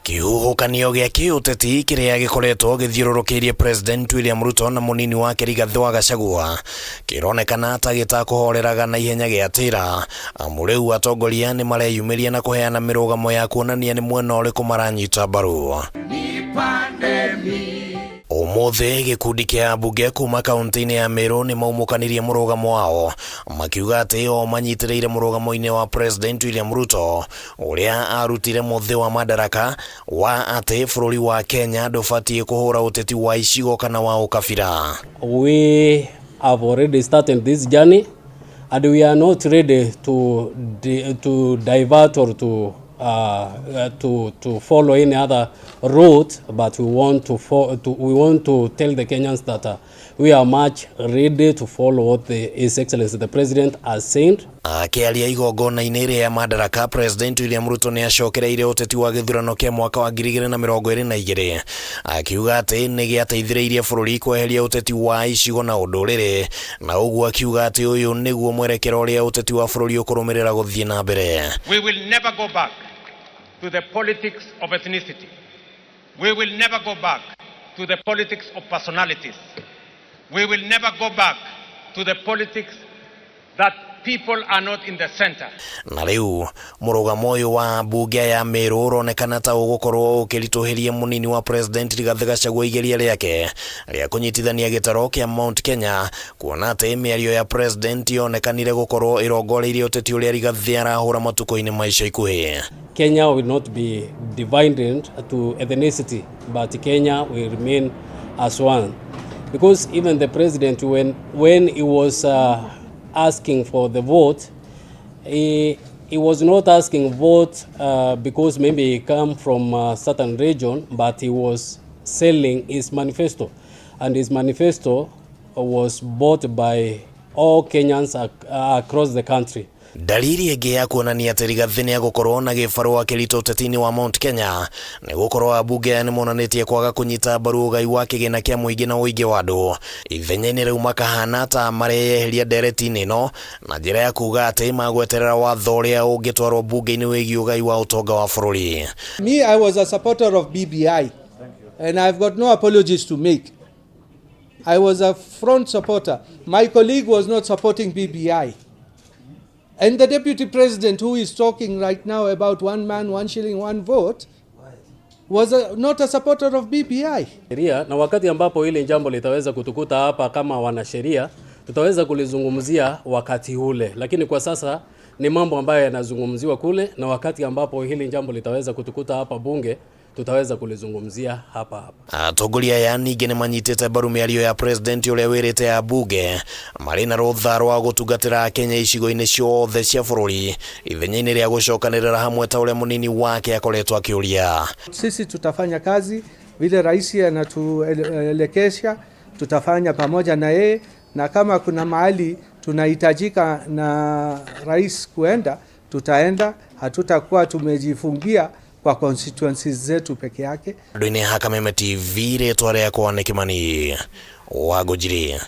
Kĩhuhũkanio gĩa kĩũteti kĩrĩa gĩkoretwo gĩthiũrũrũkĩirie President William Ruto na mũnini wake Rigathĩ wa Gachagua kĩronekana ta gĩtakũhoreraga na ihenya gĩatĩra, amu rĩu atongoria nĩ mareyumĩria na kũheana mĩrũgamo ya kuonania nĩ mwena ũrĩkũ maranyita mbaru. Ũmũthĩ gĩkundi kĩa ambunge kuma kaunti-inĩ ya Meru nĩ maumũkanirie mũrũgamo wao makiuga atĩ o manyitĩrĩire mũrũgamo-inĩ wa President William Ruto ũrĩa arutire mũthĩ wa madaraka wa atĩ bũrũri wa Kenya ndũbatiĩ kũhũra ũteti wa icigo kana wa ũkabira. We have already started this journey and we are not ready to divert or to follow any other route, but we want to tell the Kenyans that we are much ready to follow what His Excellency the President has said. Akĩaria igongona-inĩ rĩa madaraka, President William Ruto nĩ acokereire ũteti wa gĩthurano kĩa mwaka wa 2022, akiuga atĩ nĩ gĩateithĩrĩirie bũrũri kweheria ũteti wa icigo na ũndũrĩrĩ, na ũguo akiuga atĩ ũyũ nĩguo mwerekero ũrĩa ũteti wa bũrũri ũkũrũmĩrĩra gũthiĩ na mbere. We will never go back to the politics of ethnicity. We will never go back to the politics of personalities. We will never go back to the politics that people are not in the center. Na rĩu mũrũgamo ũyũ wa mbunge ya Meru ũronekana ta ũgũkorwo ũkĩritũhĩria mũnini wa President Rigathĩ Gachagua igeria rĩake rĩa kũnyitithania gĩtaro kĩa Mount Kenya, kuona atĩ mĩario ya President yonekanire gũkorwo ĩrongoreirie ũteti ũrĩa Rigathĩ arahũra matukũ-inĩ ma ica ikuhĩ. Kenya will not be divided to ethnicity, but Kenya will remain as one. Because even the president, when he was asking for the vote, he was not asking vote because maybe he come from a certain region, but he was selling his manifesto. And his manifesto was bought by all Kenyans across the country. Dalili ĩngĩ ya kuonania atĩ Rigathĩ nĩ egũkorwo na gĩbarũa kĩritũ ũteti-inĩ wa Mount Kenya nĩ gũkorwo ambunge aya nĩ monanĩtie kwaga kũnyita mbaru ũgai wa kĩgĩna kĩa mũingĩ na ũingĩ wa andũ. Ithenya-inĩ rĩu makahana ta mareyeheria ndereti-inĩ ĩno na njĩra ya kuga atĩ magweterera watho ũrĩa ũngĩtwarwo mbunge-inĩ wĩgiĩ ũgai wa ũtonga wa bũrũri. Me, I was a supporter of BBI, and I've got no apologies to make. I was a front supporter. My colleague was not supporting BBI. And the deputy president, who is talking right now about one man, one shilling, one vote, was not a supporter of BBI. Sheria, na wakati ambapo hili jambo litaweza kutukuta hapa kama wanasheria, tutaweza kulizungumzia wakati ule, lakini kwa sasa ni mambo ambayo yanazungumziwa kule, na wakati ambapo hili jambo litaweza kutukuta hapa bunge, tutaweza kulizungumzia hapa hapa. Atongoria aya ningĩ nĩ manyitĩte mbaru mĩario ya president ũrĩa wĩrĩte ambunge marĩ na rũtha rwa gũtungatĩra Akenya icigo-inĩ ciothe cia bũrũri ithenya-inĩ rĩa gũcokanĩrĩra hamwe ta ũrĩa mũnini wake akoretwo akĩũria. Sisi tutafanya kazi vile rais anatuelekesha, tutafanya pamoja na yeye, na kama kuna mahali tunahitajika na rais kuenda, tutaenda. Hatutakuwa tumejifungia kwa constituencies zetu peke yake. Andũ-inĩ ha Kameme TV, rĩtwa rĩakwa nĩ Kimani wa Ngũnjiri.